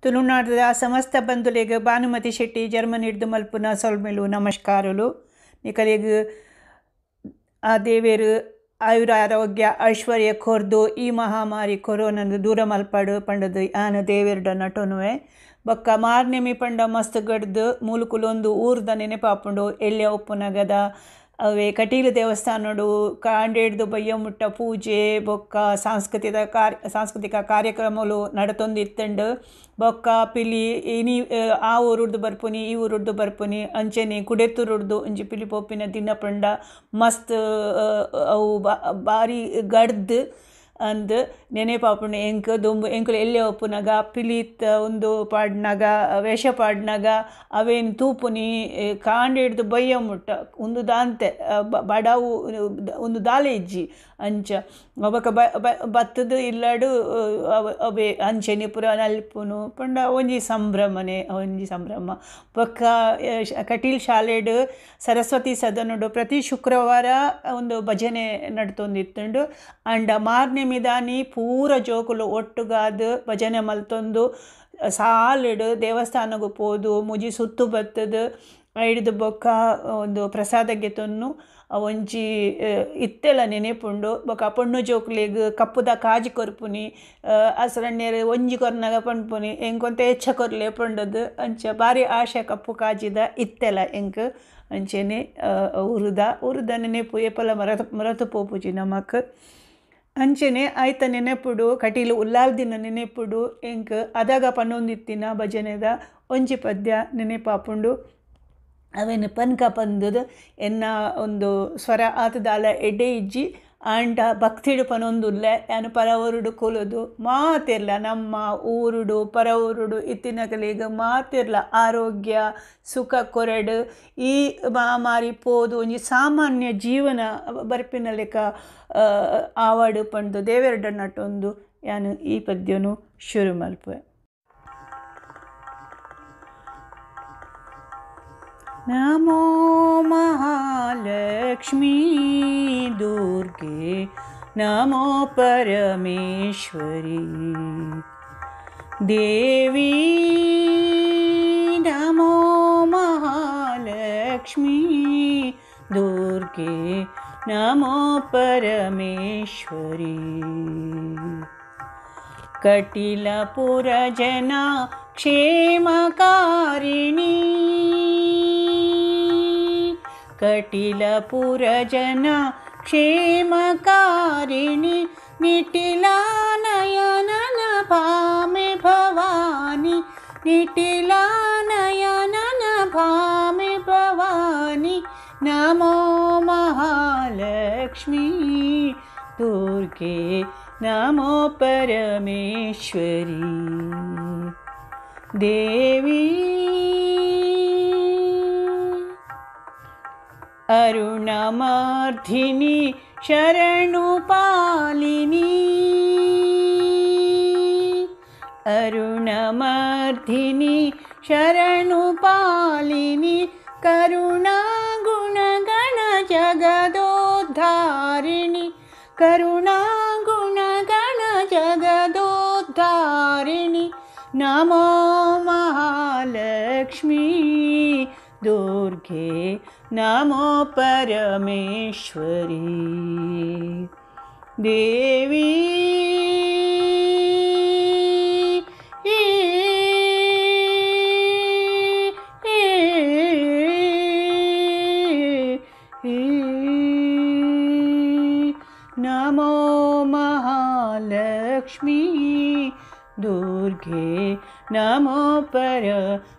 ತುಳುನಾಡದ ಸಮಸ್ತ ಬಂಧುಲೆಗ್ ಭಾನುಮತಿ ಶೆಟ್ಟಿ ಜರ್ಮನಿಡ್ದು ಮಲ್ಪುನ ಸೊಲ್ಮೆಲು ನಮಸ್ಕಾರಲು. ನಿಕಲೆಗ್ ಆ ದೇವೆರು ಆಯುರ ಆರೋಗ್ಯ ಐಶ್ವರ್ಯ ಕೊರ್ದು ಈ ಮಹಾಮಾರಿ ಕೊರೋನಾ ದೂರ ಮಲ್ಪಡು ಪಂಡದು ಆನ ದೇವೆರ್ಡ ನಟೊನುವೆ. ಬೊಕ್ಕ ಮಾರ್ನೆಮಿ ಪಂಡ ಮಸ್ತ್ ಗಡ್ದು ಮೂಲುಕುಲೊಂದು ಊರ್ದ ನೆನೆಪಾಪುಂಡು. ಎಲ್ಯ ಉಪ್ಪುನಗದ ಅವೇ ಕಟೀಲು ದೇವಸ್ಥಾನಡು ಕಾಂಡೆಡ್ದು ಬಯ್ಯ ಮುಟ್ಟ ಪೂಜೆ ಬೊಕ್ಕ ಸಾಂಸ್ಕೃತಿಕ ಕಾರ್ಯಕ್ರಮಲು ನಡತೊಂದಿತ್ತುಂಡು. ಬೊಕ್ಕ ಪಿಲಿ ಇನಿ ಆ ಊರುಡ್ದು ಬರ್ಪುನಿ ಈ ಊರುಡ್ದು ಬರ್ಪುನಿ ಅಂಚೆನೆ ಕುಡೆತೂರುಡ್ದು ಒಂಜಿ ಪಿಲಿ ಪೋಪಿನ ದಿನ ಪಂಡ ಮಸ್ತ್ ಅವು ಬಾರಿ ಗಡ್ದು ಅಂದ್ ನೆನೆಪಾಪುಂಡು. ಎಂಕ್ ದುಂಬು ಎಂಕುಲು ಎಲ್ಯ ಉಪ್ಪುನಗ ಪಿಲಿತ ಉಂದು ಪಾಡ್ನಗ ವೇಷ ಪಾಡ್ನಗ ಅವೇನು ತೂಪುನಿ ಕಾಂಡೆಡ್ದು ಬಯ್ಯ ಮುಟ್ಟ ಉಂದು ದಾಂತೆ ಬಡವು ಉಂದು ದಾಲೆ ಇಜ್ಜಿ ಅಂಚ ಬೊಕ ಬತ್ತುದು ಇಲ್ಲಡು ಅವೇ ಅಂಚೆನೆ ಪೂರ ನಲ್ಪುನು ಪಂಡ ಒಂಜಿ ಸಂಭ್ರಮನೆ ಒಂಜಿ ಸಂಭ್ರಮ. ಬೊಕ್ಕ ಕಟೀಲ್ ಶಾಲೆಡ್ ಸರಸ್ವತಿ ಸದನಡು ಪ್ರತಿ ಶುಕ್ರವಾರ ಒಂದು ಭಜನೆ ನಡತೊಂದಿತ್ತುಂಡು. ಆಂಡ ಮಾರ್ನೆಮಿದಾನಿ ಪೂರ ಜೋಕುಲು ಒಟ್ಟುಗಾದ್ ಭಜನೆ ಮಲ್ತೊಂದು ಸಾಲೆಡ್ ದೇವಸ್ಥಾನಗ್ ಪೋದು ಮುಜಿ ಸುತ್ತು ಬತ್ತುದು ಐಡ್ದು ಬೊಕ್ಕ ಒಂದು ಪ್ರಸಾದ ಗೆತೊನ್ನು ಒಂಜಿ ಇತ್ತೆಲ ನೆನೆಪುಂಡು. ಬೊಕ್ಕ ಪೊಣ್ಣು ಜೋಕುಲೆಗ್ ಕಪ್ಪುದ ಕಾಜಿ ಕೊರ್ಪುನಿ ಅಸರಣ್ಯರು ಒಂಜಿ ಕೊರ್ನಗ ಪನ್ಪುನಿ ಎಂಕೊಂತೆ ಹೆಚ್ಚ ಕೊರ್ಲೆ ಪಂಡದು ಅಂಚ ಬಾರಿ ಆಶೆ ಕಪ್ಪು ಕಾಜಿದ ಇತ್ತೆಲ ಎಂಕ್. ಅಂಚೆನೆ ಊರುದ ಊರುದ ನೆನೆಪು ಏಪಲ ಮರತು ಪೋಪುಜಿ ನಮಕ್. ಅಂಚೆನೆ ಆಯ್ತ ನೆನೆಪುಡು ಕಟೀಲು ಉಲ್ಲಾಲ್ದಿನ ನೆನೆಪುಡು ಎಂಕ್ ಅದಗ ಪನೊಂದಿತ್ತಿನ ಭಜನೆದ ಒಂಜಿ ಪದ್ಯ ನೆನೆಪಾಪುಂಡು. ಅವೇನು ಪನ್ಕ ಪಂದುದು ಎನ್ನ ಒಂದು ಸ್ವರ ಆತದಾಲ ಎಡ್ಡೆ ಇಜ್ಜಿ ಆಂಡ ಭಕ್ತಿಡು ಪನೊಂದುಲ್ಲೆ. ಯಾನು ಪರ ಊರುಡು ಕುಲುದು ಮಾತಿರ್ಲ ನಮ್ಮ ಊರುಡು ಪರ ಊರುಡು ಇತ್ತಿನಕಲೆಗ್ ಮಾತಿರ್ಲ ಆರೋಗ್ಯ ಸುಖ ಕೊರಡು ಈ ಮಹಾಮಾರಿ ಪೋದು ಒಂಜಿ ಸಾಮಾನ್ಯ ಜೀವನ ಬರ್ಪಿನ ಲೆಕ್ಕ ಆವಡು ಪಂದು ದೇವೆರ್ಡ ನಟೊಂದು ಯಾನು ಈ ಪದ್ಯನು ಶುರು ಮಲ್ಪುವೆ. ನಮೋ ಮಹಾಲಕ್ಷ್ಮೀ ದುರ್ಗೆ ನಮೋ ಪರಮೇಶ್ವರಿ ದೇವಿ ನಮೋ ಮಹಾಲಕ್ಷ್ಮೀ ದುರ್ಗೆ ನಮೋ ಪರಮೇಶ್ವರಿ. ಕಟಿಲಪುರ ಜನ ಕ್ಷೇಮಕಾರಿಣಿ ಕಟಿಲಪುರ ಜನ ಕ್ಷೇಮಕಾರಿಣಿ ನಿಟಿಲಾನಯನನ ಭಾಮೆ ಭವಾನಿ ನಿಟಿಲಾನಯನನ ಭಾಮೆ ಭವಾನಿ ನಮೋ ಮಹಾಲಕ್ಷ್ಮೀ ದುರ್ಗೆ ನಮೋ ಪರಮೇಶ್ವರಿ ದೇವಿ. ಅರುಣಮಾರ್ಧಿನಿ ಶರಣುಪಾಲಿನಿ ಅರುಣಮಾರ್ಧಿನಿ ಶರಣುಪಾಲಿನಿ ಕರುಣಾಗುಣಗಣ ಜಗದೋದ್ಧಾರಿಣಿ ಕರುಣಾಗುಣಗಣ ಜಗದೋದ್ಧಾರಿಣಿ ನಮೋ ಮಹಾಲಕ್ಷ್ಮೀ ದುರ್ಗೆ ನಮೋ ಪರಮೇಶ್ವರಿ ದೇವಿ. ನಮೋ ಮಹಾಲಕ್ಷ್ಮೀ ದುರ್ಗೆ ನಮೋ ಪರಮೇಶ್ವರಿ.